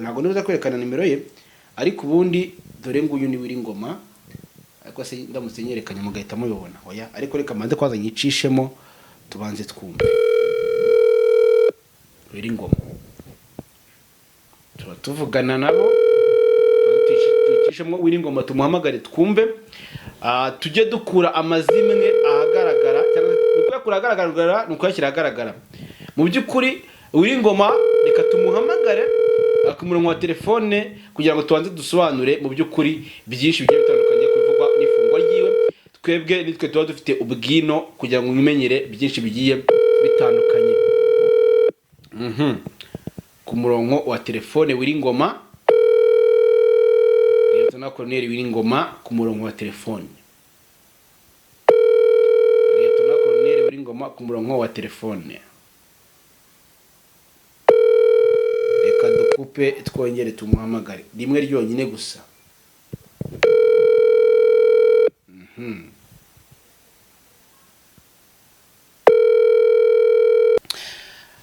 Ntabwo nibuza kwerekana nimero ye, ariko ubundi dore nguyu ni Ngoma. Ariko se ndamutse nyerekanye mugahita mubibona? Oya, ariko reka mbanze kwaza nyicishemo, tubanze twumve Ngoma. Tuba tuvugana nabo, twicishemo Ngoma, tumuhamagare twumve. Tujye dukura amazimwe ahagaragara, cyangwa ni ukuyakura ahagaragara, ni ukuyashyira ahagaragara. Mu by'ukuri Ngoma reka tumuhamagare ku murongo wa telefone kugira ngo tubanze dusobanure mu by'ukuri byinshi bigiye bitandukanye ku bivugwa n'ifungwa ryiwe. Twebwe nitwe tuba dufite ubwino kugira ngo mwimenyere byinshi bigiye bitandukanye. Ku murongo wa telefone Ngoma, Lieutenant Colonel Ngoma ku murongo wa telefone, Lieutenant Colonel Ngoma ku murongo wa telefone. Reka dukupe, twongere tumuhamagare rimwe ryonyine gusa.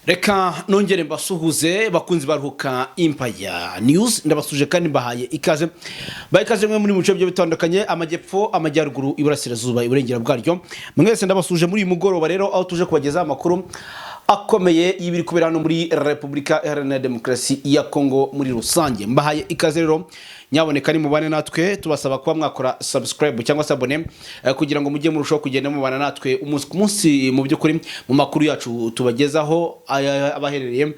Reka nongere mbasuhuze, bakunzi baruhuka Empire News. Ndabasuje kandi mbahaye ikaze, baha ikaze mwe muri mu bice bigiye bitandukanye: amajyepfo, amajyaruguru, iburasirazuba, iburengera bwaryo. Mwese ndabasuje muri uyu mugoroba rero, aho tuje kubagezaho amakuru akomeye y'ibiri kubera hano muri Repubulika Iharanira Demokarasi ya Kongo muri rusange. Mbahaye ikaze rero, nyaboneka ni mubane natwe. Tubasaba kuba mwakora subscribe cyangwa se abone kugira ngo mujye murushaho kugenda mubana natwe umunsi ku munsi, mu by'ukuri mu makuru yacu tubagezaho abaherereye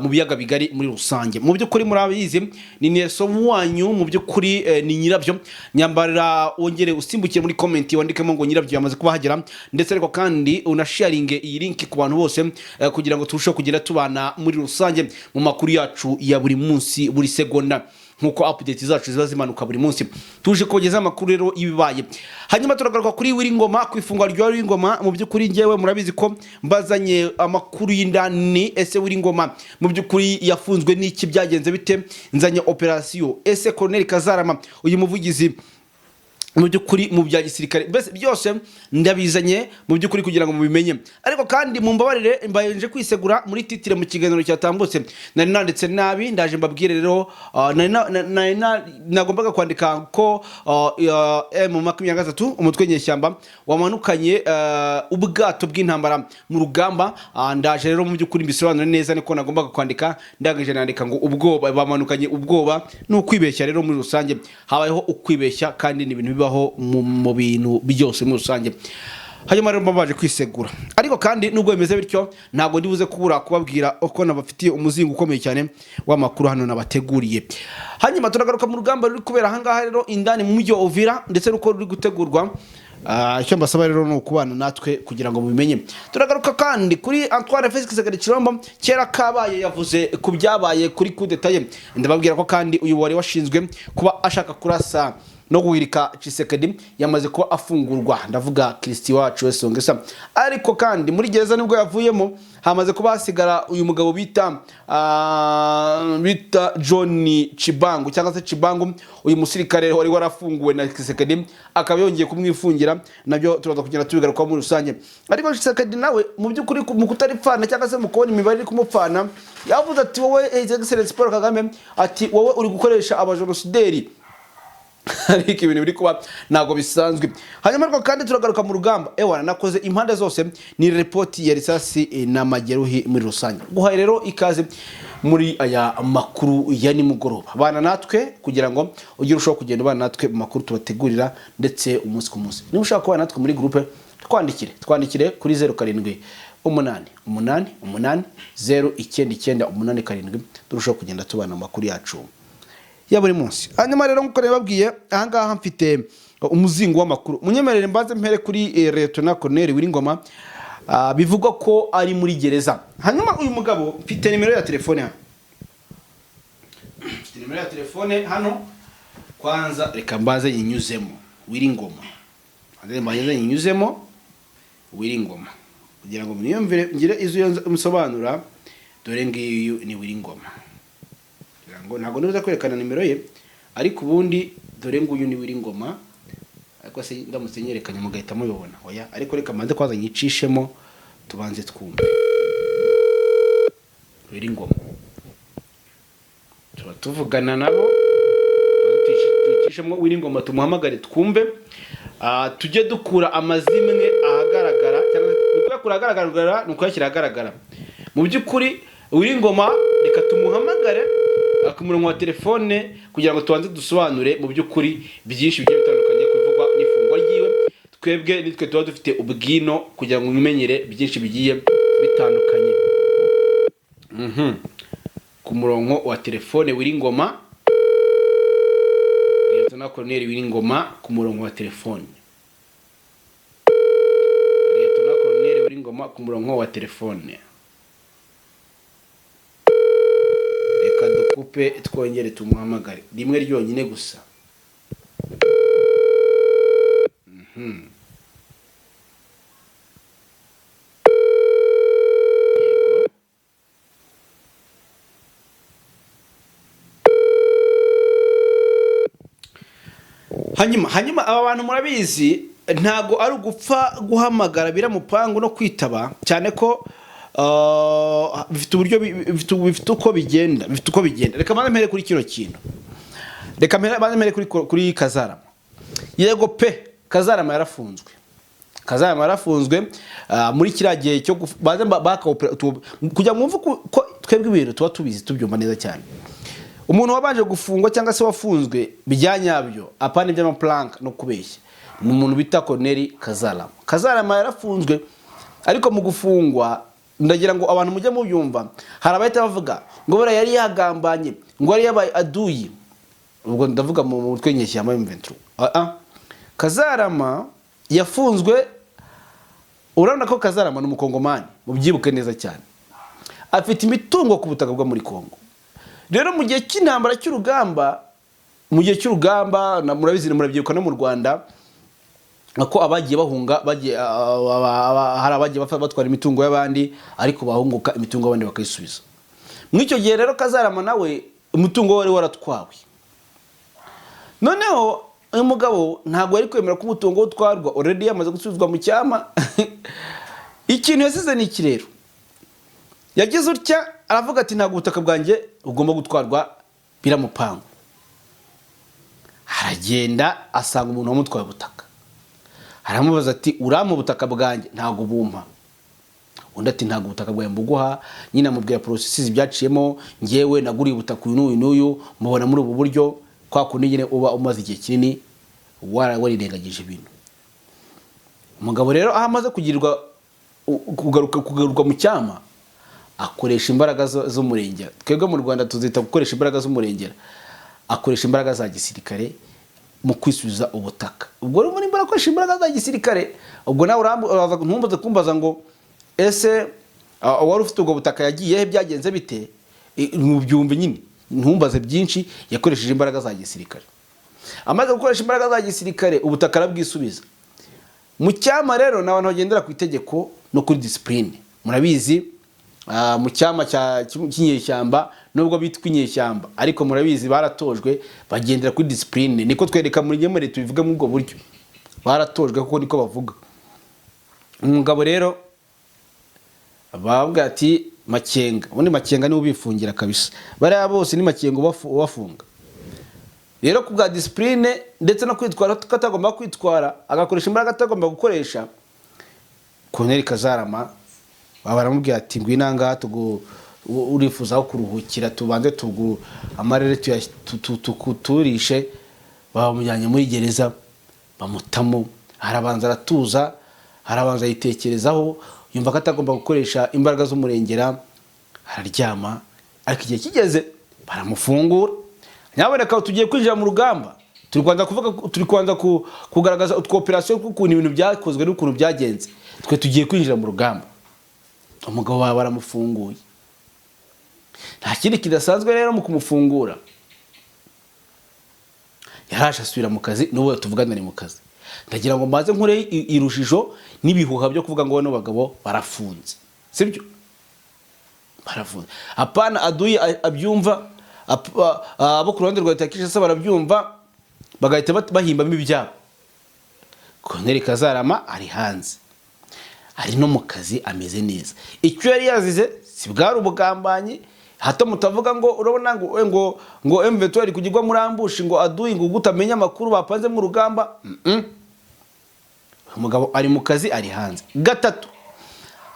mu biyaga bigari muri rusange. Mu by'ukuri murabizi, ni Nelson wanyu, mu by'ukuri ni nyirabyo. Nyambarira wongere usimbukire muri comment wandikemo ngo "Nyirabyo yamaze kuba hagera", ndetse ariko kandi unasharinge iyi link ku bantu bose kugira ngo turusheho kugenda tubana muri rusange mu makuru yacu ya buri munsi, buri segonda, nkuko update zacu ziba zimanuka buri munsi. Tuje kugeza amakuru rero y'ibibaye. Hanyuma turagaruka kuri Ngoma, ku ifungwa rya Ngoma. Mu by'ukuri ngewe murabizi ko mbazanye amakuru y'indani. Ese Ngoma mu by'ukuri yafunzwe n'iki? Byagenze bite? Nzanye operasiyo. Ese Colonel Kazarama, uyu muvugizi mu by'ukuri mu bya gisirikare, mbese byose ndabizanye mu by'ukuri kugira ngo mubimenye. Ariko kandi mumbabarire, mbaye kwisegura muri titre mu kiganiro cyatambutse nari nanditse nabi. Ndaje mbabwire rero, nari nagombaga kwandika ko M23, umutwe nyeshyamba, wamanukanye ubwato bw'intambara mu rugamba. Ndaje rero mu by'ukuri mbisobanure neza. Niko nagombaga kwandika, ndangije nandika ngo ubwoba, bamanukanye ubwoba. Ni ukwibeshya rero muri rusange, habayeho ukwibeshya, kandi ni ibintu bibaho mu bintu byose muri rusange. Hanyuma rero mba baje kwisegura. Ariko kandi nubwo bimeze bityo, ntabwo ndibuze kubura kubabwira uko nabafitiye umuzingo ukomeye cyane w'amakuru hano nabateguriye. Hanyuma turagaruka mu rugamba ruri kubera ahangaha rero indani mu mujyi wa Uvira, ndetse n'uko ruri gutegurwa. Icyo mbasaba rero ni ukubana natwe kugira ngo mubimenye. Turagaruka kandi kuri Antoine Felix Tshisekedi Tshilombo. Kera kabaye yavuze ku byabaye kuri coup d'état ye. Ndababwira ko kandi uyu wari washinzwe kuba ashaka kurasa no guhirika Tshisekedi yamaze kuba afungurwa, ndavuga Christian wacu Wesongesa. Ariko kandi muri gereza nibwo yavuyemo, hamaze kuba hasigara uyu mugabo bita John Chibangu cyangwa se Chibangu, uyu musirikare wari warafunguwe na Tshisekedi akaba yongeye kumwifungira. Nabyo turaza kugenda tubigarukaho muri rusange. Ariko Tshisekedi nawe mu by'ukuri mu kutaripfana cyangwa se mu kubona imibare iri kumupfana, yavuze ati: "Wowe His Excellency Paul Kagame," ati, "wowe uri gukoresha abajenosideri." Ariko ibintu biri kuba ntabwo bisanzwe. Hanyuma ariko kandi turagaruka mu rugamba. Ewana, nakoze impande zose, ni ripoti ya risasi n'amageruhi muri rusange. Guhaye rero ikaze muri aya makuru ya nimugoroba. Bana natwe kugira ngo ugire urushaho kugenda ubana natwe mu makuru tubategurira ndetse umunsi ku munsi. Niba ushaka kubana natwe muri groupe, twandikire kuri 078888099987, turushaho kugenda tubana mu makuru yacu ya buri munsi. Hanyuma rero nk'uko nabibabwiye, ahangaha mfite umuzingo w'amakuru. Munyemerere mbanze mpere kuri Lieutenant Colonel Ngoma, bivugwa ko ari muri gereza. Hanyuma uyu mugabo mfite nimero ya telefone hano, mfite nimero ya telefone hano. Kwanza reka mbanze nyinyuzemo Ngoma, mbanze nyinyuzemo Ngoma kugira ngo mwiyumvire, ngire izo musobanura. Dore ngiyu ni Ngoma. Kugira ngo ntabwo nibuza kwerekana nimero ye, ariko ubundi dore nguyu ni Ngoma. Ariko se ndamutse nyerekanye mugahita mubibona? Oya, ariko reka mbanze kwaza nyicishemo, tubanze twumve Ngoma. Tuba tuvugana nabo, twicishemo Willy tumuhamagare twumve. Tujye dukura amazimwe ahagaragara, cyangwa ni ukuyakura ahagaragara, ni ukuyashyira ahagaragara. Mu by'ukuri Willy Ngoma reka tumuhamagare ku murongo wa telefone kugira ngo tubanze dusobanure mu by'ukuri byinshi bigiye bitandukanye kubivugwa n'ifungwa ryiwe. Twebwe nitwe tuba dufite ubwino kugira ngo mwimenyere byinshi bigiye bitandukanye. Ku murongo wa telefone Willy Ngoma, Lieutenant Colonel Willy Ngoma ku murongo wa telefone, Lieutenant Colonel Willy Ngoma ku murongo wa telefone. Reka dukupe twongere tumuhamagare rimwe ryonyine gusa. Yego. Hanyuma aba bantu murabizi ntago ari ugupfa guhamagara biramupangu no kwitaba, cyane ko bifite uburyo bifite uko bigenda, bifite uko bigenda. Reka mbanze mpere kuri kino kintu, reka mbanze mpere kuri Kazarama. Yego pe, Kazarama yarafunzwe, Kazarama yarafunzwe muri kiriya gihe cyo baze kugira ngo mwumve ko twebwe ibintu tuba tubizi tubyumva neza cyane. Umuntu wabanje gufungwa cyangwa se wafunzwe bijyanyabyo, apana iby'amaplank no kubeshya, ni umuntu bita Colonel Kazarama. Kazarama yarafunzwe, ariko mu gufungwa ndagira ngo abantu mujye mubyumva, hari abahita bavuga ngo buriya yari yagambanye, ngo yari yabaye aduyi. Ubwo ndavuga mu mutwe w'inyeshyamba M23. Kazarama yafunzwe, urabona ko Kazarama ni umukongomani, mubyibuke neza cyane, afite imitungo ku butaka bwo muri Kongo. Rero mu gihe cy'intambara cy'urugamba, mu gihe cy'urugamba, murabizi, murabyibuka no mu Rwanda ko abagiye bahunga bagiye, hari abagiye batwara imitungo y'abandi, ariko bahunguka imitungo y'abandi bakayisubiza. Muri icyo gihe rero Kazarama nawe umutungo we wari waratwawe. Noneho uyu mugabo ntabwo yari kwemera ko umutungo we utwarwa, already yamaze gusubizwa mu cyama. Ikintu yasize ni iki rero? Yagize utya aravuga ati ntabwo ubutaka bwanjye bugomba gutwarwa biramupangu. Aragenda asanga umuntu wamutwaye ubutaka, aramubaza ati urampa ubutaka bwanjye? Ntabwo bumpa. Undi ati ntabwo ubutaka bwawe mbuguha. Nyine amubwira processes byaciyemo, ngewe naguriye ubutaka uyu n'uyu n'uyu, mubona muri ubu buryo. Kwa kundi nyine uba umaze igihe kinini warirengagije ibintu. Umugabo rero aho amaze kugirirwa kugarurwa mu cyama, akoresha imbaraga z'umurengera. Twebwe mu Rwanda tuzita gukoresha imbaraga z'umurengera. Akoresha imbaraga za gisirikare mu kwisubiza ubutaka. Ubwo rero nimba akoresha imbaraga za gisirikare, ubwo nawe uraza ntumbaze kumbaza ngo ese uwari ufite ubwo butaka yagiye he, byagenze bite? Ntubyumve nyine, ntumbaze byinshi. Yakoresheje imbaraga za gisirikare. Amaze gukoresha imbaraga za gisirikare, ubutaka arabwisubiza. Mu cyama rero ni abantu bagendera ku itegeko no kuri discipline. Murabizi, mu cyama cy'inyeshyamba, nubwo bitwa inyeshyamba ariko murabizi baratojwe, bagendera kuri discipline. Niko twereka muri nyemere tubivuge muri ubwo buryo, baratojwe kuko niko bavuga. Umugabo rero bavuga ati Makenga, ubundi Makenga niwe ubifungira kabisa, bariya bose ni Makenga ubafunga. Rero ku bwa discipline ndetse no kwitwara ko atagomba kwitwara, agakoresha imbaraga atagomba gukoresha, Colonel Kazarama baba baramubwira ati ngwino aha ngaha, urifuza aho kuruhukira, tubanze tugu amarere tukuturishe. Bamujyanye muri gereza bamutamo, arabanza aratuza, arabanza yitekerezaho, yumva ko atagomba gukoresha imbaraga z'umurengera, araryama. Ariko igihe kigeze baramufungura. Nyaboneka tugiye kwinjira mu rugamba, turi kubanza kuvuga, turi kubanza kugaragaza utwoperasiyo tw'ukuntu ibintu byakozwe n'ukuntu byagenze. Twe tugiye kwinjira mu rugamba. Umugabo wawe baramufunguye, nta kindi kidasanzwe rero mu kumufungura, yaraje asubira mu kazi. N'ubu tuvugana ni mu kazi. Ndagira ngo mbanze nkure irujijo n'ibihuha byo kuvuga ngo bano bagabo barafunze. Sibyo, barafunze. Apana aduyi abyumva, abo ku ruhande rwa leta ya Kinshasa barabyumva bagahita bahimbamo ibyabo. Colonel Kazarama ari hanze, ari no mu kazi, ameze neza. Icyo yari yazize si bwari ubugambanyi, Hato mutavuga ngo urabona ngo M23 ari kugirwa muri ambush, ngo adui, ngo gutamenya amakuru bapanze mu rugamba. Umugabo ari mu kazi, ari hanze. Gatatu,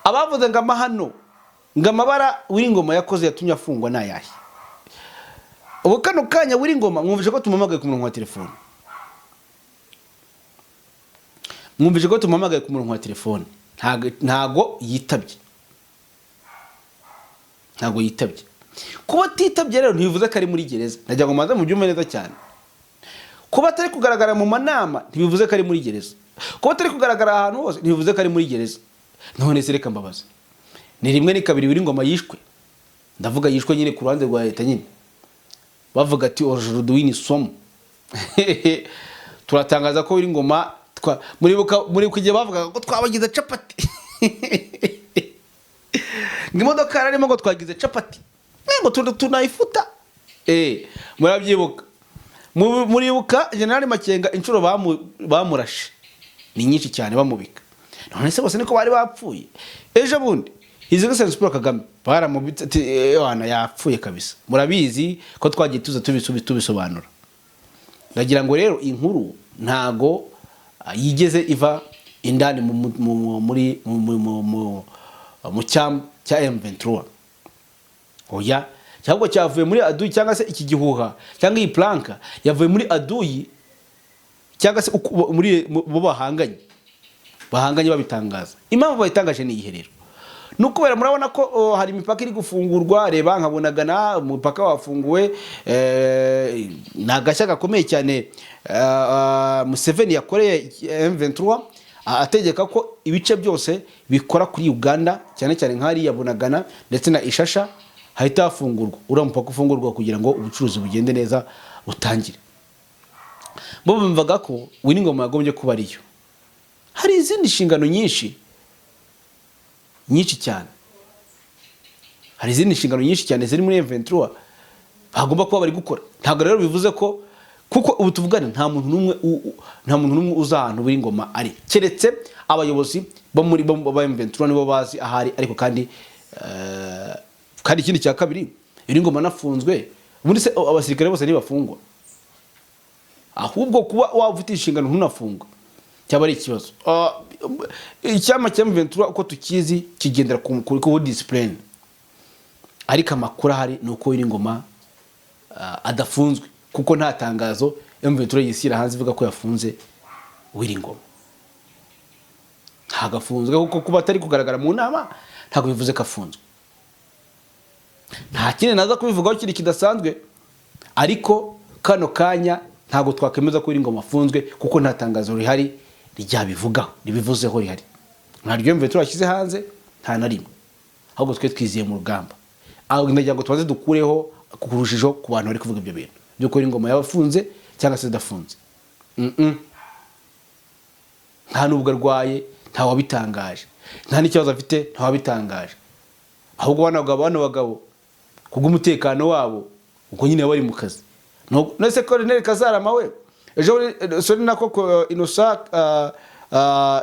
abavuze ngo amahano, ngo amabara Willy Ngoma yakoze yatumye afungwa ni ayahe? Ubu kano kanya Willy Ngoma mwumvise ko tumuhamagaye ku murongo wa telefone, mwumvise ko tumuhamagaye ku murongo wa telefone, ntago yitabye, ntago yitabye. Kuba atitabye rero ntibivuze ko ari muri gereza. Ndagira ngo mubanze mubyumve neza cyane. Kuba atari kugaragara mu manama ntibivuze ko ari muri gereza. Kuba atari kugaragara ahantu hose ntibivuze ko ari muri gereza. None se reka mbabaze, ni rimwe, ni kabiri Willy Ngoma yishwe. Ndavuga yishwe nyine ku ruhande rwa leta nyine, bavuga ati aujourd'hui ni somo, turatangaza ko Willy Ngoma muribuka igihe bavugaga ko twabagize capati, ngo imodoka yararimo, ngo twagize capati, ngo tunayifuta. Murabyibuka? Muribuka General Makenga, inshuro bamurashe ni nyinshi cyane bamubika. None se bose niko bari bapfuye? Ejo bundi His Excellency Paul Kagame baramubitse ati "Wana yapfuye kabisa." Murabizi ko twagiye tuza tubisobanura. Ndagira ngo rero inkuru ntago yigeze iva indani mu- muri mu cyambu cya M23. Oya, cyangwa cyavuye muri aduyi, cyangwa se iki gihuha cyangwa iyi planka yavuye muri aduyi, cyangwa se muri bo bahanganye babitangaza. Impamvu bayitangaje ni iyihe rero? Ni ukubera murabona ko hari imipaka iri gufungurwa. Reba nkabonagana umupaka wafunguwe, ni agashya gakomeye cyane Museveni yakoreye M23, ategeka ko ibice byose bikora kuri Uganda, cyane cyane nk'hariya Bunagana ndetse na Ishasha, hahita hafungurwa, uriya mupaka ufungurwa kugira ngo ubucuruzi bugende neza, butangire. Bo bumvaga ko Willy Ngoma yagombye kuba ariyo. Hari izindi nshingano nyinshi nyinshi cyane, hari izindi nshingano nyinshi cyane ziri muri M23 bagomba kuba bari gukora. Ntabwo rero bivuze ko, kuko ubu tuvugana nta muntu n'umwe uzi ahantu Willy Ngoma ari, keretse abayobozi bo muri bo ba M23 nibo bazi ahari. Ariko kandi ikindi cya kabiri, Willy Ngoma anafunzwe, ubundi se abasirikare bose ntibafungwa? Ahubwo kuba waba ufite inshingano ntunafungwa cyaba ari ikibazo. Icyama cya M23 uko tukizi kigendera ku discipline, ariko amakuru ahari ni uko Willy Ngoma adafunzwe, kuko nta tangazo M23 yishyira hanze ivuga ko yafunze Willy Ngoma. Ntabwo afunzwe, kuko kuba atari kugaragara mu nama ntabwo bivuze ko afunzwe. Nta kindi naza kubivugaho kiri kidasanzwe, ariko kano kanya ntabwo twakwemeza ko Willy Ngoma afunzwe, kuko nta tangazo rihari ryabivugaho, ribivuzeho rihari. Ntaryo M23 yashyize hanze, nta na rimwe. Ahubwo twe twiziye mu rugamba. Aho ndagira ngo tubanze dukureho ku rujijo ku bantu bari kuvuga ibyo bintu by'uko Willy Ngoma yaba afunze cyangwa se adafunze. Nta nubwo arwaye, nta wabitangaje, nta n'ikibazo afite, nta wabitangaje. Ahubwo bano bagabo kubw'umutekano wabo, ubwo nyine bari mu kazi. None se Colonel Kazarama we ejo sorry, nako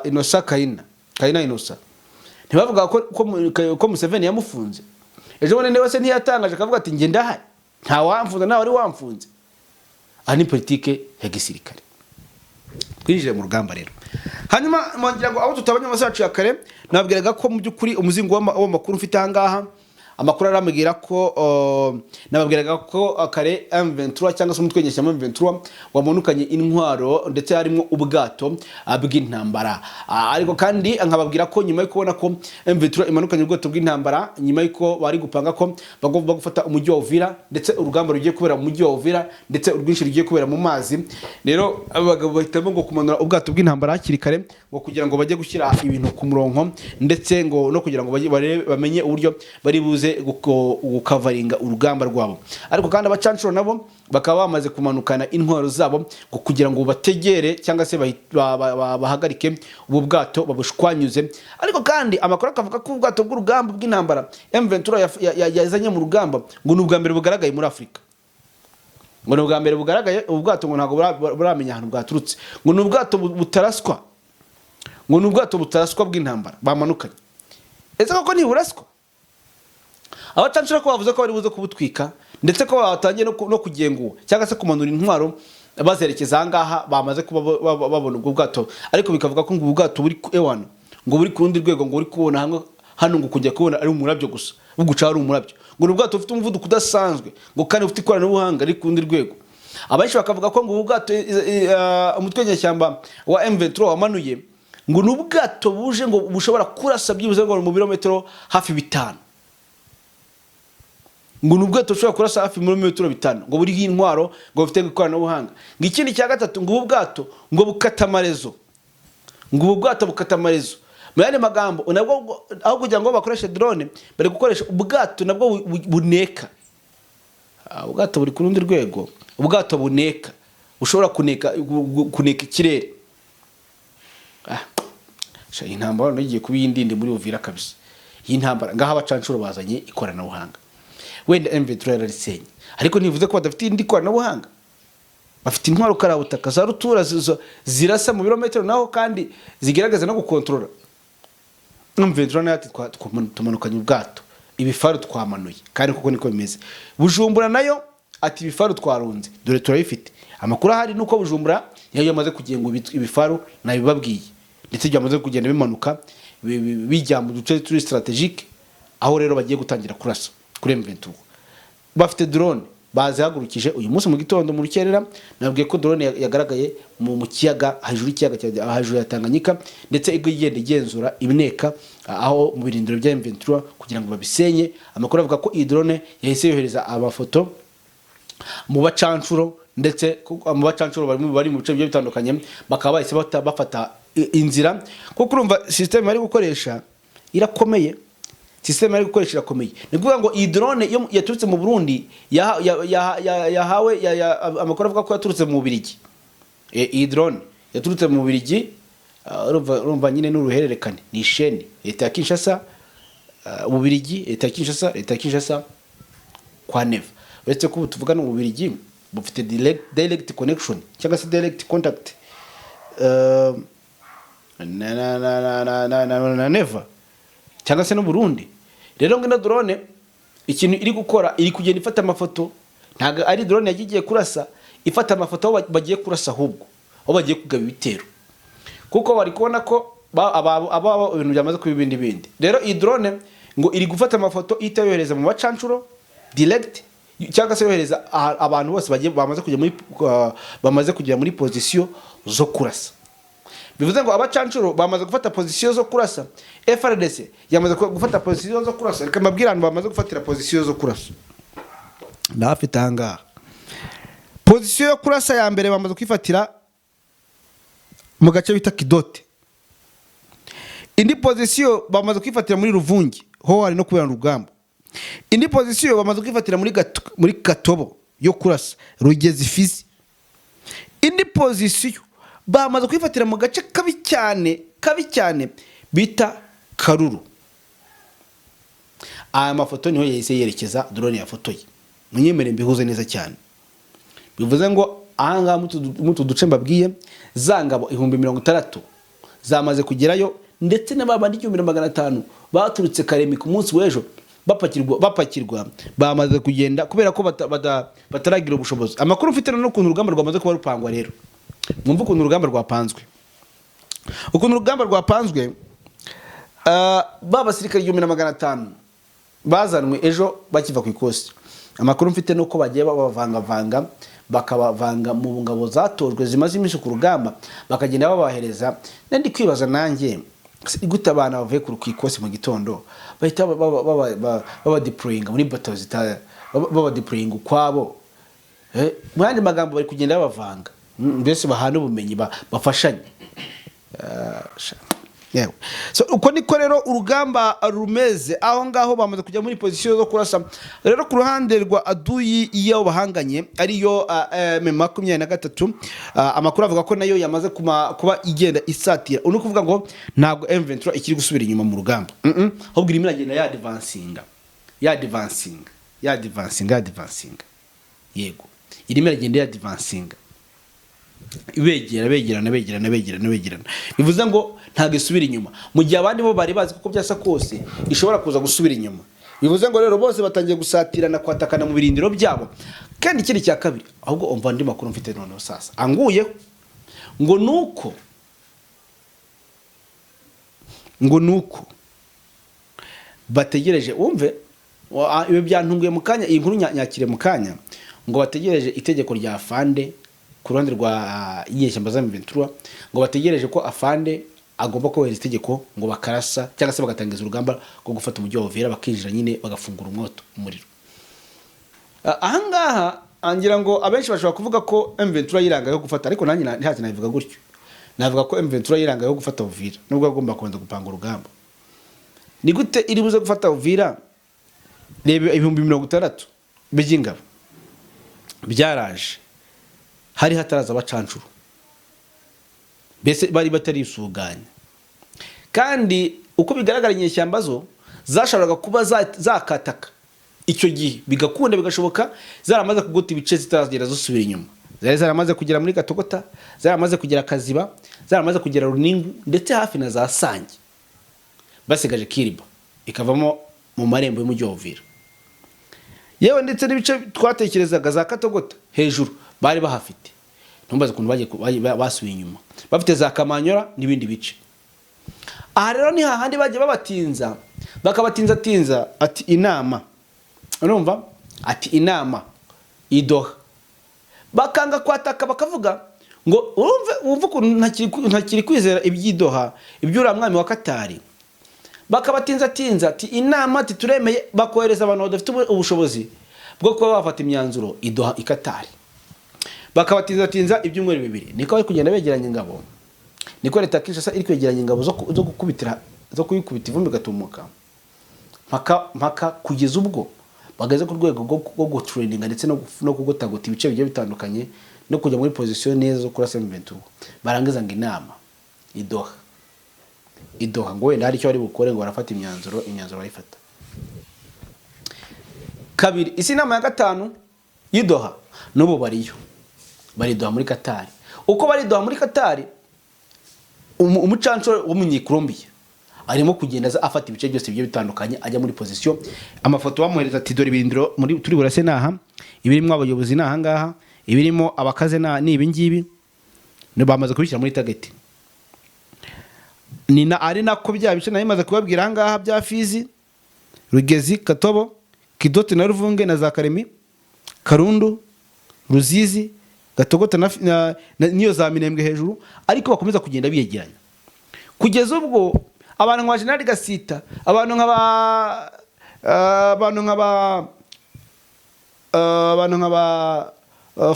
Innocent Kayina Innocent, ntibavuga ko Museveni yamufunze ejo bundi? Niba se ntiyatangaje akavuga ati njye ndahari, nta wamfunze, nta wari wamfunze? Aha ni politike ya gisirikare. Twinjire mu rugamba rero. Hanyuma ngira ngo abo tutabonye amasaha yacu ya kare, nababwiraga ko mu by'ukuri umuzingo w'amakuru mfite aha ngaha, amakuru arambwira ko nababwiraga ko kare M23 cyangwa se umutwe w'inyeshyamba M23 wamanukanye intwaro, ndetse harimo ubwato bw'intambara. Ariko kandi nkababwira ko nyuma yo kubona ko M23 imanukanye ubwato bw'intambara, nyuma y'uko bari gupanga ko bagomba gufata umujyi wa Uvira, ndetse urugamba rugiye kubera mu mujyi wa Uvira, ndetse urwinshi rugiye kubera mu mazi, rero aba bagabo bahitamo ngo kumanura ubwato bw'intambara hakiri kare, ngo kugira ngo bajye gushyira ibintu ku murongo, ndetse ngo no kugira ngo bamenye uburyo bari buze gukavaringa urugamba rwabo. Ariko kandi abacanshuro nabo bakaba bamaze kumanukana intwaro zabo, ngo kugira ngo bategere cyangwa se bahagarike ubu bwato, babushwanyuze. Ariko kandi amakuru akavuga ko ubwato bw'urugamba bw'intambara M23 yazanye mu rugamba ngo ni ubwa mbere bugaragaye muri Afurika, ngo ni ubwa mbere bugaragaye ubu bwato, ngo ntabwo buramenya ahantu bwaturutse, ngo ni ubwato butaraswa, ngo ni ubwato butaraswa bw'intambara bamanukanye. Ese koko ntiburaswa? Abacancuro ko bavuze ko bari buze kubutwika, ndetse ko batangiye no kugengura cyangwa se kumanura intwaro bazerekeza ahangaha bamaze kuba babona ubwo bwato. Ariko bikavuga ko ngo ubu bwato buri ewana, ngo buri ku rundi rwego, ngo uri kubona hamwe hano ngo kujya kubona ari umurabyo gusa, buguca ari umurabyo, ngo ni ubwato bufite umuvuduko udasanzwe, ngo kandi bufite ikoranabuhanga riri ku rundi rwego. Abenshi bakavuga ko ngo ubu bwato umutwe w'inyeshyamba wa M23 wamanuye, ngo ni ubwato buje ngo bushobora kurasa byibuze ngo mu birometero hafi 5, ngo ni ubwato bushobora kurasa hafi mu birometero 5, ngo buriho intwaro, ngo bufite ikoranabuhanga. Ngo ikindi cya gatatu, ngo ubu bwato ngo bukata amarezo, ngo ubu bwato bukata amarezo. Mu yandi magambo, nabwo aho kugira ngo bakoreshe drone, bari gukoresha ubwato nabwo buneka. Ubwato buri ku rundi rwego, ubwato buneka, bushobora kuneka ikirere. Sha, iyi ntambara noneho igiye kuba iy'indindi muri Uvira kabisa. Iyi ntambara ngaho abacancuro bazanye ikoranabuhanga, wenda M23 yararisenye, ariko ntibivuze ko badafite indi koranabuhanga. Bafite intwaro karabutaka za rutura zirasa mu birometero naho kandi zigerageza no gukontorora. M23 nayo ati tumanukanye ubwato, ibifaru twamanuye, kandi kuko niko bimeze. Bujumbura nayo ati ibifaru twarunze, dore turabifite. Amakuru ahari nuko Bujumbura niyo yamaze kugenga ibifaru nabibabwiye, ndetse byamaze kugenda bimanuka bijya mu duce turi stratégique, aho rero bagiye gutangira kurasa kuri M23. Bafite drone bazihagurukije uyu munsi mu gitondo mu rukerera. Nabwiye ko drone yagaragaye mu kiyaga, hejuru y'ikiyaga hejuru ya Tanganyika, ndetse igenda igenzura ibineka aho mu birindiro bya M23 kugira ngo babisenye. Amakuru avuga ko iyi drone yahise yohereza amafoto mu bacancuro, ndetse mu bacancuro bari mu bice bigiye bitandukanye, bakaba bahise bafata inzira, kuko urumva system bari gukoresha irakomeye. System bari gukoresha irakomeye. Ni ukuvuga ngo iyi drone yo yaturutse mu Burundi yahawe amakuru avuga ko yaturutse mu Bubiligi. Iyi drone yaturutse mu Bubiligi, urumva nyine n'uruhererekane, ni isheni leta ya Kinshasa, Ububiligi, leta ya Kinshasa, leta ya Kinshasa kwa Neva. Uretse ko ubu tuvugana Ububiligi bufite direct connection cyangwa se direct contact na Neva cyangwa se n'Uburundi. Rero ngo ino drone ikintu iri gukora, iri kugenda ifata amafoto. Ntabwo ari drone yagiye igiye kurasa, ifata amafoto aho bagiye kurasa, ahubwo aho bagiye kugaba ibitero, kuko bari kubona ko aba ibintu byamaze kuba ibindi bindi. Rero iyi drone ngo iri gufata amafoto, ihita yohereza mu bacancuro direct, cyangwa se yohereza abantu bose bagiye bamaze kujya muri position zo kurasa. Bivuze ngo abacancuro bamaze gufata position zo kurasa, FARDC yamaze gufata position zo kurasa. Reka mbabwire ahantu bamaze gufatira position zo kurasa, ndahafite ahangaha. Position yo kurasa ya mbere bamaze kwifatira mu gace bita Kidote. Indi position bamaze kwifatira muri Ruvungi, ho hari no kubera urugamba. Indi position bamaze kwifatira muri Katobo yo kurasa Rugezi, Fizi. Indi position bamaze kwifatira mu gace kabi cyane, kabi cyane, bita Karuru. Aya mafoto niho yahise yerekeza drone yafotoye, munyemere mbihuze neza cyane. Bivuze ngo ahangaha mutu duce mbabwiye, za ngabo 60,000 zamaze kugerayo, ndetse n'abandi 1,500 baturutse Karemi ku munsi w'ejo bapakirwa bamaze kugenda, kubera ko bataragira ubushobozi. Amakuru mfite n'ukuntu urugamba rwamaze kuba rupangwa. Rero mwumve ukuntu urugamba rwapanzwe, ukuntu urugamba rwapanzwe. Ba basirikare 1,500 bazanwe ejo bakiva ku ikosi, amakuru mfite ni uko bagiye babavangavanga, bakabavanga mu ngabo zatojwe zimaze iminsi ku rugamba, bakagenda babahereza. Ndi kwibaza nanjye, gute abana bavuye ku ikosi mu gitondo bahita babadeployinga muri bato, babadeployinga ukwabo? Mu yandi magambo, bari kugenda babavanga, mbese bahana ubumenyi, bafashanye. Yewe. So, uko niko rero urugamba rumeze aho ngaho. Bamaze kujya muri position zo kurasa. Rero ku ruhande rwa aduyi iyo bahanganye, ariyo M23, amakuru avuga ko nayo yamaze kuba igenda isatira. Ni ukuvuga ngo ntabwo M23 ikiri gusubira inyuma mu rugamba, ahubwo irimo iragenda yadvancinga, yadvancinga, yadvancinga, yadvancinga. Yego, irimo iragenda yadvancinga, begera, begerana, begerana, begerana, begerana. Bivuze ngo ntabwo isubira inyuma, mu gihe abandi bo bari bazi kuko byasa kose ishobora kuza gusubira inyuma. Bivuze ngo rero bose batangiye gusatirana, kwatakana mu birindiro byabo. Kandi ikindi cya kabiri, ahubwo umva andi makuru mfite noneho sasa anguyeho, ngo nuko bategereje, wumve, ibi byantunguye mu kanya, iyi nkuru nyakire mu kanya, ngo bategereje itegeko rya afande ku ruhande rwa inyeshyamba za M23, ngo bategereje ko afande agomba kubahiriza itegeko, ngo bakarasa cyangwa se bagatangiza urugamba rwo gufata umujyi wa Uvira, bakinjira nyine bagafungura umwoto, umuriro. Ahangaha ngira ngo abenshi bashobora kuvuga ko M23 yirangayeho gufata, ariko nanjye ntacyo nabivuga gutyo. Navuga ko M23 yirangayeho gufata Uvira nubwo agomba kubanza gupanga urugamba. Ni gute iri buze gufata Uvira? Reba, 60,000 by'ingabo byaraje, hari hataraza abacancuro, mbese bari batarisuganya. Kandi uko bigaragara, inyeshyamba zo zashoboraga kuba zakataka icyo gihe, bigakunda, bigashoboka, zaramaze kugota ibice, zitaragera zisubira inyuma. Zari zaramaze kugera muri Gatogota, zaramaze kugera Kaziba, zaramaze kugera Runingu, ndetse hafi na za Sange, basigaje Kiriba ikavamo mu marembo y'umujyi wa Uvira. Yewe, ndetse n'ibice twatekerezaga za Katogota hejuru bari bahafite. Ntumbaze ukuntu bagiye basubiye inyuma, bafite za Kamanyora n'ibindi bice. Aha rero ni hahandi bagiye babatinza, bakabatinzatinza, ati inama, urumva, ati inama i Doha, bakanga kwataka, bakavuga ngo urumve, wumve ukuntu ntakiri kwizera iby'i Doha, iby'uriya mwami wa Katari. Bakabatinzatinza, ati inama, ati turemeye, bakohereza abantu badafite ubushobozi bwo kuba bafata imyanzuro i Doha, i Katari, bakabatinzatinza ibyumweru 2. Niko bari kugenda begeranya ingabo, niko leta ya Kinshasa iri kwegeranya ingabo zo gukubitira, zo kuyikubita ivumbi igatumuka mpaka mpaka, kugeza ubwo bageze ku rwego rwo gutraininga ndetse no kugotagota ibice bigiye bitandukanye, no kujya muri position neza zo kurasa M23. Barangiza ngo inama i Doha, i Doha, ngo wenda hari icyo bari bukore, ngo barafata imyanzuro. Imyanzuro barayifata kabiri, isi inama ya gatanu y'i Doha, n'ubu bariyo, bari i Doha muri Katari. Uko bari i Doha muri Katari, umucancuro w'Umunyekolombiya arimo kugenda aza afata ibice byose bigiye bitandukanye, ajya muri position. Amafoto bamuhereza, ati dore ibirindiro muri turi burase naha, ibirimo abayobozi ni aha ngaha, ibirimo abakaze ni ibi ngibi. Bamaze kubishyira muri target. Ni na ari nako bya bice nari maze kubabwira aha ngaha bya Fizi, Rugezi, Katobo, Kidote na Ruvunge na za Karemi, Karundu, Ruzizi, Gatogota na niyo za Minembwe hejuru. Ariko bakomeza kugenda biyegeranya kugeza ubwo abantu nka General Gasita, abantu nka ba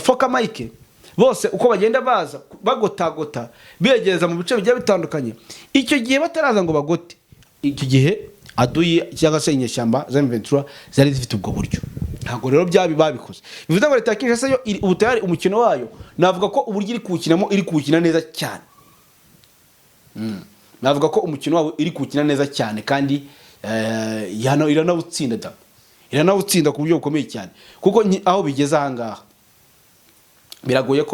Foka Mike bose, uko bagenda baza bagotagota, begereza mu bice bigiye bitandukanye. Icyo gihe bataraza ngo bagote, icyo gihe aduyi cyangwa se inyeshyamba za M23 zari zifite ubwo buryo. Ntabwo rero byabi babikoze. Bivuze ngo leta ya Kinshasa yo iri ubu tayari, umukino wayo navuga ko uburyo iri kuwukinamo, iri kuwukina neza cyane. Navuga ko umukino wabo iri kuwukina neza cyane, kandi iranawutsinda da, iranawutsinda ku buryo bukomeye cyane, kuko aho bigeze aha ngaha biragoye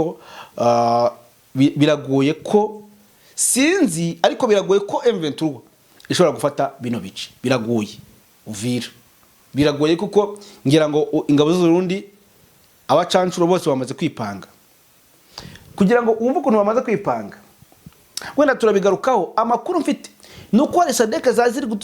ko, sinzi, ariko biragoye ko M23 ishobora gufata bino bice. Biragoye, Uvira biragoye, kuko ngira ngo ingabo z'Uburundi, abacancuro bose bamaze kwipanga. Kugira ngo wumve ukuntu bamaze kwipanga, wenda turabigarukaho. Amakuru mfite ni uko hari SADC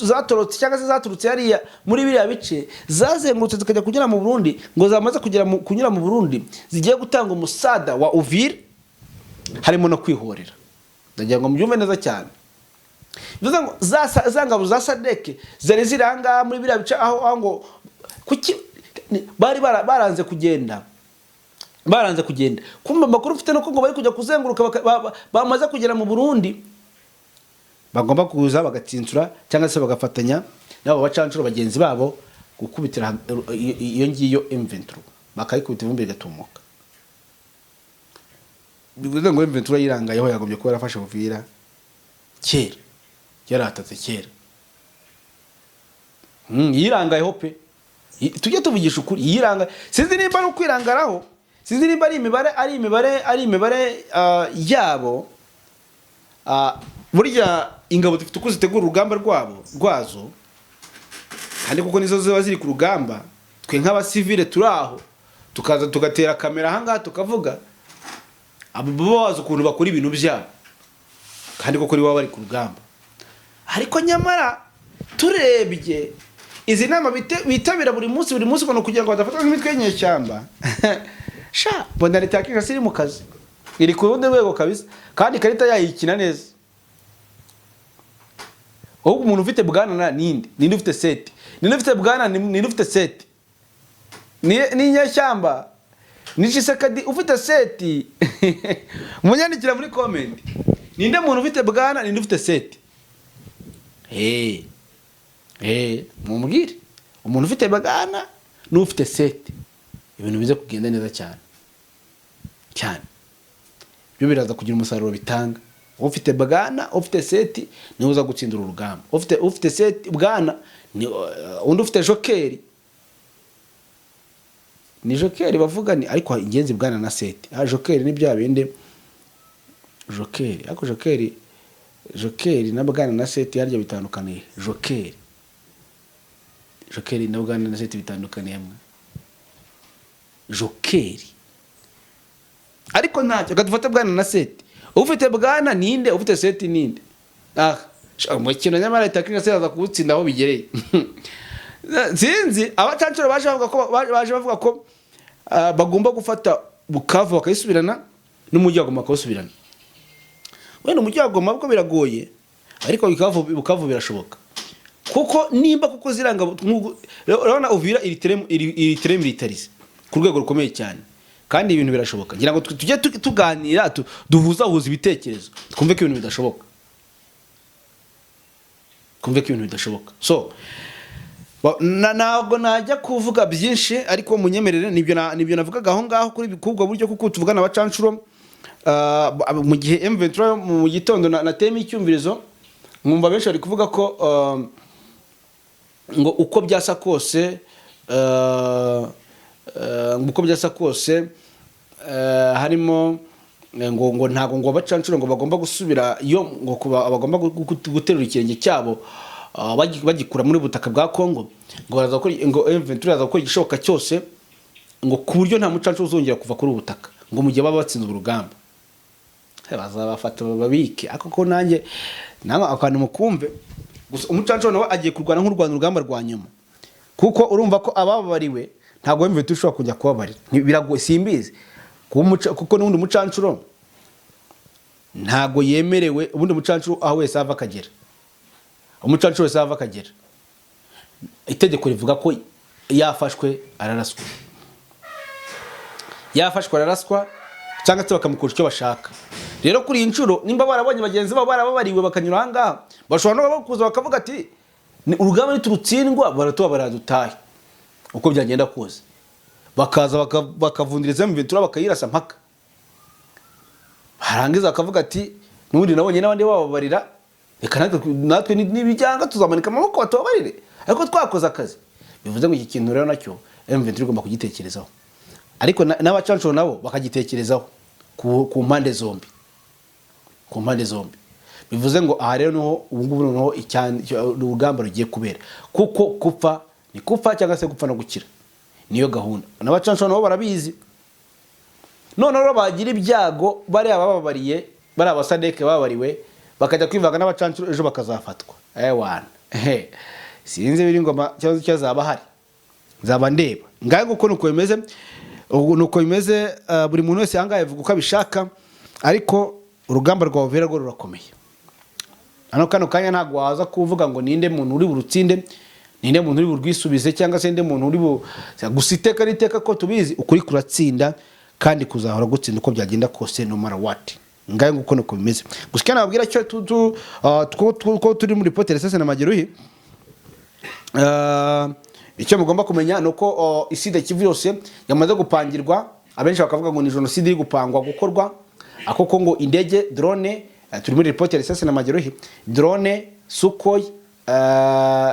zatorotse cyangwa se zaturutse hariya muri biriya bice, zazengurutse zikajya kunyura mu Burundi, ngo zamaze kugera kunyura mu Burundi, zigiye gutanga umusada wa Uvira, harimo no kwihorera. Ndagira ngo mubyumve neza cyane. Bivuze ngo za ngabo za SADC zari ziri aha ngaha muri biriya bice, aho ngo kuki bari baranze kugenda, baranze kugenda. Kumva amakuru mfite nuko ngo bari kujya kuzenguruka, bamaze kugera mu Burundi, bagomba kuza bagatsinsura cyangwa se bagafatanya n'abo bacancuro bagenzi babo gukubitira iyo ngiyo M23, bakayikubita ivumbi rigatumuka. Bivuze ngo M23 yirangayeho, yagombye kuba yarafashe Uvira kera, yaratatse kera. Yirangayeho pe. Tujye tuvugisha ukuri, yiranga. Sinzi nimba ari ukwirangaraho, sinzi nimba ari imibare yabo. Burya ingabo zifite uko zitegura urugamba rwabo rwazo. Kandi kuko nizo ziba ziri ku rugamba, twe nk'abasivile turi aho tukaza tugatera kamera ahangaha tukavuga, abo baba bazi ukuntu bakora ibintu byabo, kandi koko nibo baba bari ku rugamba. Ariko nyamara turebye izi nama bitabira buri munsi buri munsi, ngo kugira ngo badafatwa nk'imitwe y'inyeshyamba, sha, mbona leta ya Kinshasa iri mu kazi, iri ku rundi rwego kabisa, kandi ikarita yayikina neza. Ahubwo umuntu ufite bwana na ninde? Ninde ufite seti? Ninde ufite bwana? Ninde ufite seti? Ni inyeshyamba, ni Tshisekedi ufite seti? Munyandikira muri comment, ninde muntu ufite bwana, ninde ufite seti? Hey. Hey, mumbwire umuntu ufite bwana n'ufite seti, ibintu bize kugenda neza cyane cyane. Byo biraza kugira umusaruro bitanga. Ufite bwana, ufite seti niwe uza gutsindira urugamba. Ufite seti, bwana ni undi ufite joker, ni joker bavuga ni, ariko ingenzi bwana na seti. Ah, joker ni bya bindi joker, ariko joker na bwana na seti harya bitandukaniye? Joker na bwana na seti bitandukaniye mwe? Joker, ariko ntacyo, reka dufate bwana na seti. Ufite bwana ninde? Ufite seti ninde? Ah, sha, umukino nyamara leta ya Kinshasa yaza kuwutsinda aho bigereye. Sinzi, abacancuro baje bavuga ko bagomba gufata Bukavu bakayisubirana, n'umujyi wa Goma bakawusubirana. Wenda umujyi wa Goma bwo biragoye, ariko Bukavu birashoboka, kuko nimba kuko ziranga urabona Uvira iri très militarisée ku rwego rukomeye cyane, kandi ibintu birashoboka. Ngira ngo tujye tuganira, duhuzahuza ibitekerezo, twumve ko ibintu bidashoboka, twumve ko ibintu bidashoboka. So ntabwo najya kuvuga byinshi, ariko munyemerere nibyo navugaga aho ngaho kuri ubwo buryo, kuko tuvugana abacanshuro mu gihe M23 mu gitondo nateyemo icyumvirizo, nkumva benshi bari kuvuga ko ngo uko byasa kose, ngo uko byasa kose, harimo ngo ntabwo ngo abacanshuro ngo bagomba gusubira iyo, ngo kuba bagomba guterura ikirenge cyabo bagikura muri butaka bwa Congo, ngo baraza gukora, ngo M23 iraza gukora igishoboka cyose ngo ku buryo nta mucanshuro uzongera kuva kuri ubu butaka, ngo mu gihe baba batsinze urugamba. Bazabafata bababike. Ariko ko nanjye namwe akantu mukumve gusa, umucanshuro nawe agiye kurwana nk'urwana urugamba rwa nyuma, kuko urumva ko abababariwe ntabwo M23 ushobora kujya kubabarira. Biragoye, simbizi. Kuko n'ubundi umucanshuro ntabwo yemerewe. Ubundi umucanshuro aho wese ava akagera, umucanshuro wese ava akagera, itegeko rivuga ko yafashwe araraswa, yafashwe araraswa, cyangwa se bakamukura icyo bashaka. Rero kuri iyi nshuro, nimba barabonye bagenzi babo barababariwe bakanyura aha ngaha, bashobora no kuza bakavuga ati: "Ni urugamba, niturutsindwa baratubabarira dutahe uko byagenda kose." Bakaza bakavundiriza M23, bakayirasa mpaka barangiza bakavuga ati: "N'ubundi nabonye n'abandi bababarira, reka natwe nibijyanga tuzamanika amaboko batubabarire, ariko twakoze akazi." Bivuze ngo iki kintu rero nacyo M23 igomba kugitekerezaho, ariko n'abacanshuro nabo bakagitekerezaho ku mpande zombi, ku mpande zombi. Bivuze ngo aha rero niho ubu ngubu noneho urugamba rugiye kubera, kuko gupfa ni gupfa cyangwa se gupfa no gukira, niyo gahunda. N'abacanshuro nabo barabizi. Noneho rero bagira ibyago, bariya bababariye, bariya abasadeke bababariwe, bakajya kwivanga n'abacanshuro, ejo bakazafatwa. Ewana, ehe, sinzi biri ngoma cyangwa icyo azaba ahari, nzaba ndeba. Ngaho nguko nuko bimeze, ubu nuko bimeze. Buri muntu wese ahangaha yavuga uko abishaka, ariko urugamba rwa Uvira rwo rurakomeye. Hano kano kanya ntabwo waza kuvuga ngo ninde muntu uri burutsinde, ninde muntu uri burwisubize, cyangwa se ninde muntu uri bu gusa. Iteka n'iteka ko tubizi, ukuri kuratsinda kandi kuzahora gutsinda uko byagenda kose, no matter what. Ngaho nguko nuko bimeze. Gusa icyo nababwira cyo ko turi muri potere sese na mageruhi, icyo mugomba kumenya ni uko i Sud Kivu yose yamaze gupangirwa. Abenshi bakavuga ngo ni jenoside iri gupangwa gukorwa ako ko ngo indege drone, turi muri ripoti ya risasi na mageruhi, drone, Sukhoi,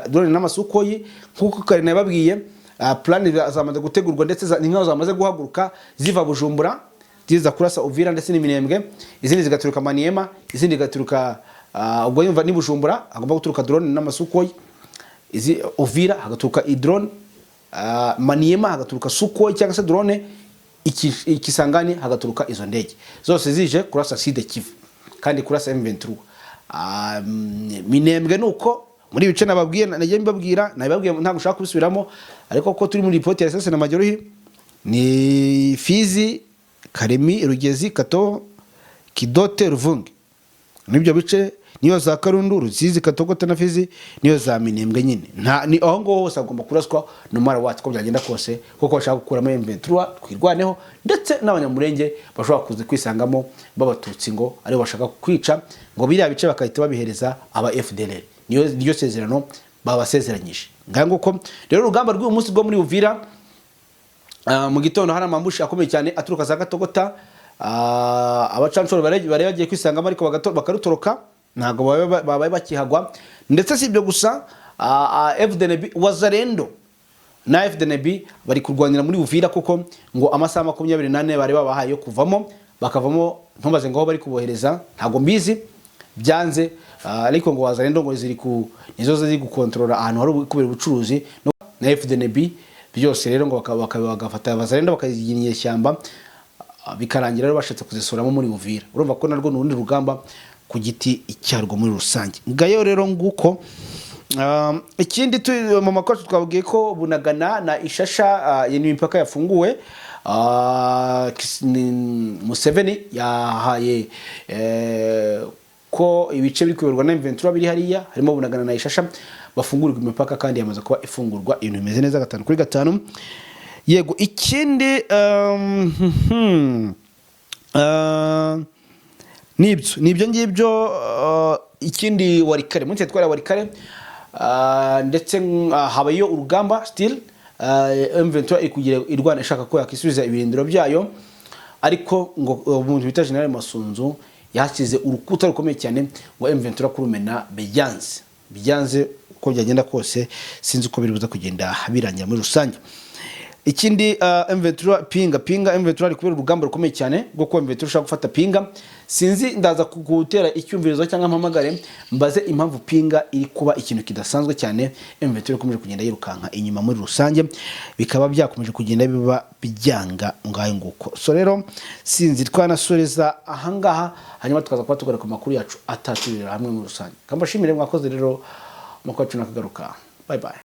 drone n'amasukoyi, nk'uko kare nababwiye, plan zamaze gutegurwa, ndetse ni nkaho zamaze guhaguruka ziva Bujumbura ziza kurasa Uvira ndetse n'Iminembwe, izindi zigaturuka Maniema, izindi zigaturuka ubwo yumva ni Bujumbura agomba guturuka drone n'amasukoyi. Izi Uvira hagaturuka drone, Maniema hagaturuka Sukhoi cyangwa se drone, Ikisangani hagaturuka izo ndege zose zije kurasa Sud Kivu kandi kurasa M23. Minembwe nuko muri ibice nababwiye, nagiye mbabwira, nababwiye, ntabwo ushaka kubisubiramo, ariko ko turi muri ripoti ya Sese na Majeruhi ni Fizi, Karemi, Rugezi, Kato, Kidote, Ruvungi, n'ibyo bice niyo za Karundu, Ruzizi, Katogota na Fizi, niyo za Minembwe nyine. Nta ni aho ngaho hose agomba kuraswa no matter what, uko byagenda kose, kuko bashaka gukuramo M23 Twirwaneho ndetse n'Abanyamurenge bashobora kuza kwisangamo b'Abatutsi ngo aribo bashaka kwica, ngo biriya bice bakahita babihereza aba FDLR. Niyo sezerano babasezeranyije. Ngaho nguko rero urugamba rw'uyu munsi rwo muri Uvira. Mu gitondo hari amambushi akomeye cyane aturuka za Gatogota. Abacanshuro bari bagiye kwisangamo ariko bakarutoroka, ntabwo babaye bakihagwa. Ndetse si ibyo gusa, FDNB, Wazalendo na FDNB bari kurwanira muri Uvira, kuko ngo amasaha 24 bari babahaye yo kuvamo, bakavamo. Ntumbaze ngo aho bari kubohereza ntabwo mbizi, byanze. Ariko ngo Wazalendo ngo ziri ku nizo ziri gukontorora ahantu hari kubera ubucuruzi na FDNB byose. Rero ngo bagafata Wazalendo bakazigira inyeshyamba, bikarangira rero bashatse kuzisuramo muri Uvira. Urumva ko narwo ni urundi rugamba ku giti cyarwo muri rusange. Ngayo rero nguko. Ikindi mu makuru twabwiye ko Bunagana na Ishasha, iyi ni imipaka yafunguwe. Museveni yahaye ko ibice biri kuyoborwa na M23 biri hariya harimo Bunagana na Ishasha bafungurirwa imipaka, kandi yamaze kuba ifungurwa, ibintu bimeze neza gatanu kuri gatanu. Yego, ikindi nibyo ngibyo. Ikindi Walikale, muri teritwari ya Walikale, ndetse habayo urugamba still. M23 iri kugira irwana ishaka ko yakisubiza ibirindiro byayo, ariko ngo umuntu bita General Masunzu yahasize urukuta rukomeye cyane, ngo M23 kurumena byanze byanze, uko byagenda kose. Sinzi uko biri buze kugenda birangira muri rusange. Ikindi, M23 Pinga, Pinga M23 ari kubera urugamba rukomeye cyane rwo kuba M23 ushaka gufata Pinga. Sinzi, ndaza gutera icyumvirizo cyangwa mpamagare mbaze impamvu Pinga iri kuba ikintu kidasanzwe cyane, M23 ikomeje kugenda yirukanka inyuma muri rusange, bikaba byakomeje kugenda biba byanga. Ngayo nguko. So rero sinzi, twanasoreza ahangaha, hanyuma tukaza kuba tugaruka ku makuru yacu ataturira hamwe muri rusange. Kambashimire, mwakoze rero, amakuru yacu nakagaruka. Bye bye.